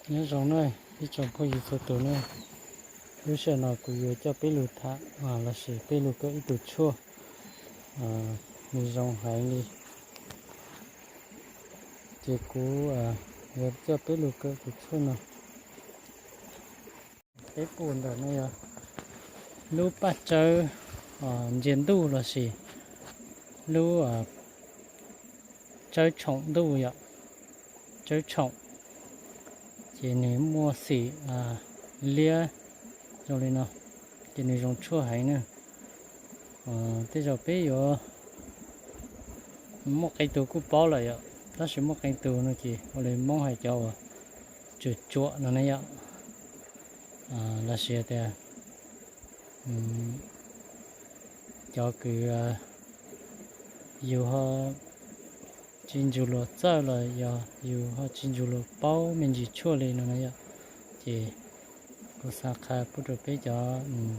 Nyob zoo na ib tsoom phooj ywg txhua tus na, lub sij hawm no kuv yuav coj peb lug tham lossis peb lug kawm ib tug tshuaj, nws zoo heev li. Ces kuv yuav coj peb lug kawm tus tshuaj no. Peb pum ntawm no yog lub paj tsawb ntsia ntuj lossis lub tsawb tshoom ntuj yom, tsawb tshoom. Ces nws muaj xim liab zoo li no, ces nws zoo tshuaj heev na. Tej zaum peb yuav muaj qee tug kuj paub lawm yom, tab sis muaj qee tug no ces ua li Hmoob hais cov uas tsuam tsuam no na yom, lossis tias cov kws yus ho tsis ntsug luag txawj los yog yus ho tsis ntsug luag paub me ntsis tshuaj li no na yom. Ces kuv xav qha pub rau peb cov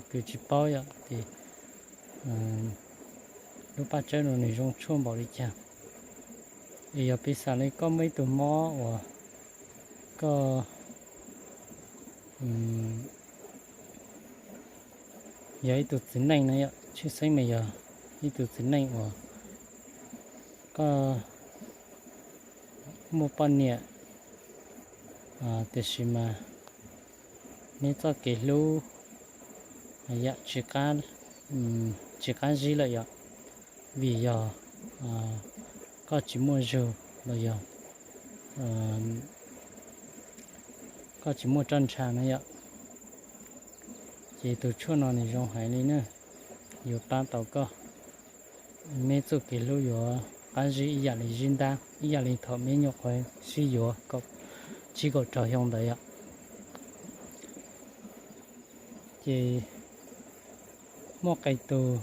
kws tsis paub yom, ces lub paj tsawb no nws zoo tshuaj npaum li cas. Es yog piv xam li koj muaj ib tug mob uas koj yog ib tug txiv neej na yom, tshwj xeeb mas yog ib tug txiv neej uas koj muaj poj niam, tiam sis mas neb txoj kev hlub yam tsis qab zib lawm yom, vim yog koj tsis muaj zug los yog koj tsis muaj roj ntsha na yom. Ces tus tshuaj no nws zoo heev li na, yuav pab tau koj, neb txoj kev hlub yuav qab zib ib yam li zib ntab, ib yam li thaum neb nyuam qhuav sib yuav tsib kaum rau xyoo ntawd yom. Ces muaj qee tug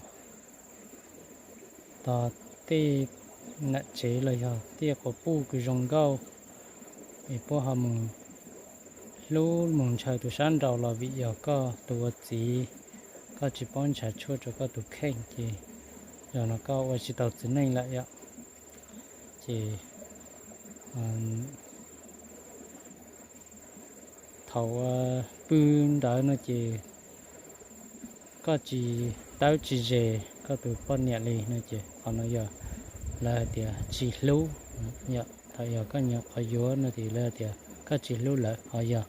tog tej nam tsev los yog tej quas puj kws zoo nkauj, es puab ho mus hlub mus ntshaw tus sab nraud los vim yog koj tus ua txiv, koj tsis paub ntshaw tshuaj rau koj tus kheej ces zaum no koj ua tsis tau txiv neej lawm yom. Ces thaum pw ntawd no ces koj tsis tawb tsis zes koj tus poj niam li no ces qhov no yog lawv hais tias tsis hlub. Yog thaum yog koj nyuam qhuav yuav no ces lawv hais tias koj tsis hlub lawv, ho yog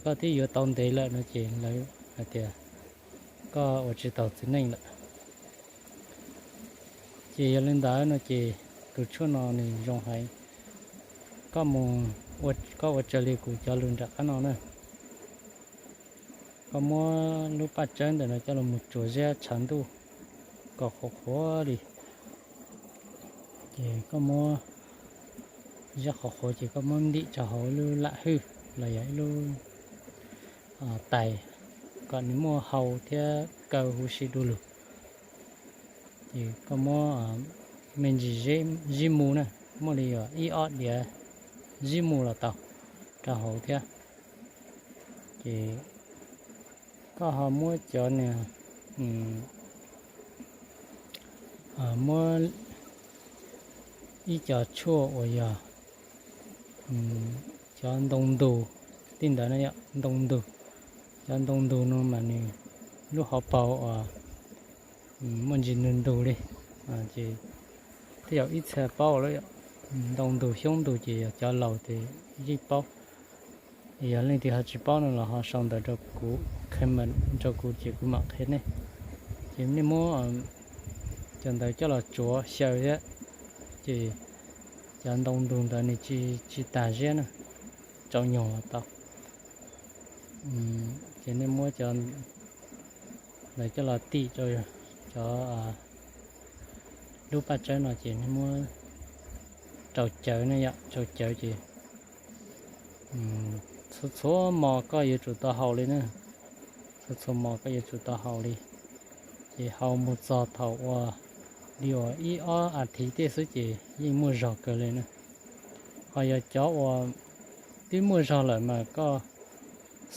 koj twb yuav tau ntev lawm no ces lawv hais tias koj ua tsis tau txiv neej lawm. Ces yog li ntawd no ces tus tshuaj no nws zoo heev. Koj mus, koj ua raws li kuv cov lus nram qab no na. Koj muab lub paj tsawb ntawm no coj los mus tsuav ziab tshav ntuj kom qhuav qhuav li. Ces koj muab ziab qhuav qhuav ces koj muab ntim rau hauv ib lub lam hwj los yog ib lub tais kom nws muaj hau thiab kaw huv si du lug. Ces koj muab me ntsis zib mu na, muaj li ib ob diav zib mu los tau rau hauv thiab. Ces koj ho muab cov niag, muab ib co tshuaj uas yog cov ntoo ntug, tej ntawd na yom, ntoo ntug. Cov ntoo ntug no mas nws lub hauv paus uas muaj ntsis ntug ntug li, ces tej zaum ib txhia paub lawm. Ntoo ntug xyoob ntug ces yog cov laus ces yeej paub. Yog leej twg ho tsis paub no los ho sau ntawv rau kuv, comment rau kuv ces kuv mam qhia nej. Ces nej muab cov ntawd coj los tsuav xyaw thiab, ces cov ntoo ntug ntawd nws tsis tag ziab na, tsaus nyuag tau. Ces nej muab cov ntawd coj los tim rau cov lub paj tsawb no ces nej muab rau cawv na yom, rau cawv ces txhua txhua hmo koj yuav tsum tau haus li na, txhua txhua hmo koj yuav tsum tau haus li. Ces haus mus txog thaum uas li uas ib ob as thiv tej xwb ces yeej muaj zog kawg li na. Ho yog cov uas twb muaj zog lawm mas koj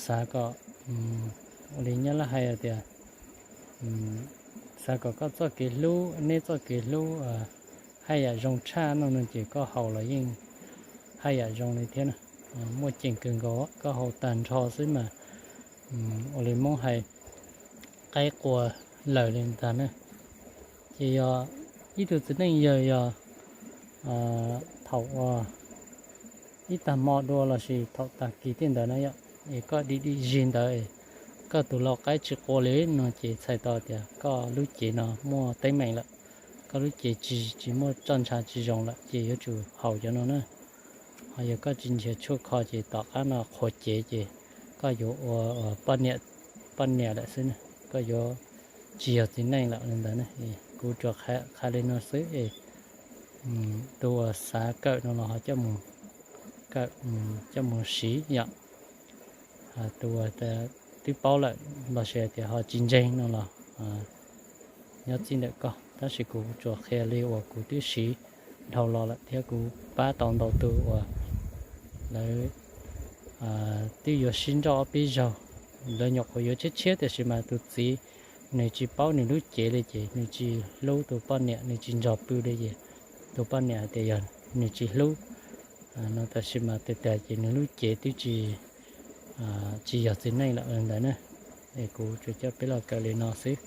xav kom, ua li nyab laj hais tias, xav kom koj txoj kev hlub, neb txoj kev hlub haj yam zoo tshaj no no ces koj haus los yeej haj yam zoo li thiab na. muaj ceem kawg nkaus, koj haus tag nrho xwb mas ua li Hmoob hais qaib qua lawm li ntag na. Ces yog ib tug txiv neej yawg yog thaum ua ib tag hmo dua lossis thaum tag kis tej ntawd na yom, es koj dim dim zig ntawd, koj tus lau qaib tsis qua li no ces txhais tau tias koj lub cev no muaj teeb meem lawm, koj lub cev tsis tsis muaj txoj ntsha tsis zoo lawm ces yuav tsum haus cov no na. Ho yog koj tsis nrhiav tshuaj kho ces tom qab no qhuav cev ces koj yuav ua poj niam lawm xwb na, koj yuav tsis yog txiv neej lawm li ntawd na. Kuv tsuas qhia li no xwb es tus uas xav kawm no los ho coj mus kawm, coj mus siv yom. Tus uas twb paub lawm lossis tias ho tsis ntseeg no los nyob txij ntawm koj, tab sis kuv tsuas qhia li uas kuv twb siv dhau los lawm thiab kuv pab tau ntau tus uas lawv twb yuav sib nrauj ob peb zaug, lawv nyuam qhuav yuav tshiab tshiab tiam sis mas tus txiv nws tsis paub nws lub cev li ces nws tsis hlub tus poj niam, nws tsis nrog pw li ces tus poj niam hais tias yog nws tsis hlub no, tab sis mas tus twg ces nws lub cev twb tsis tsis yog txiv neej lawm ntawd na. Es kuv tsuas coj peb los kawm li no xwb.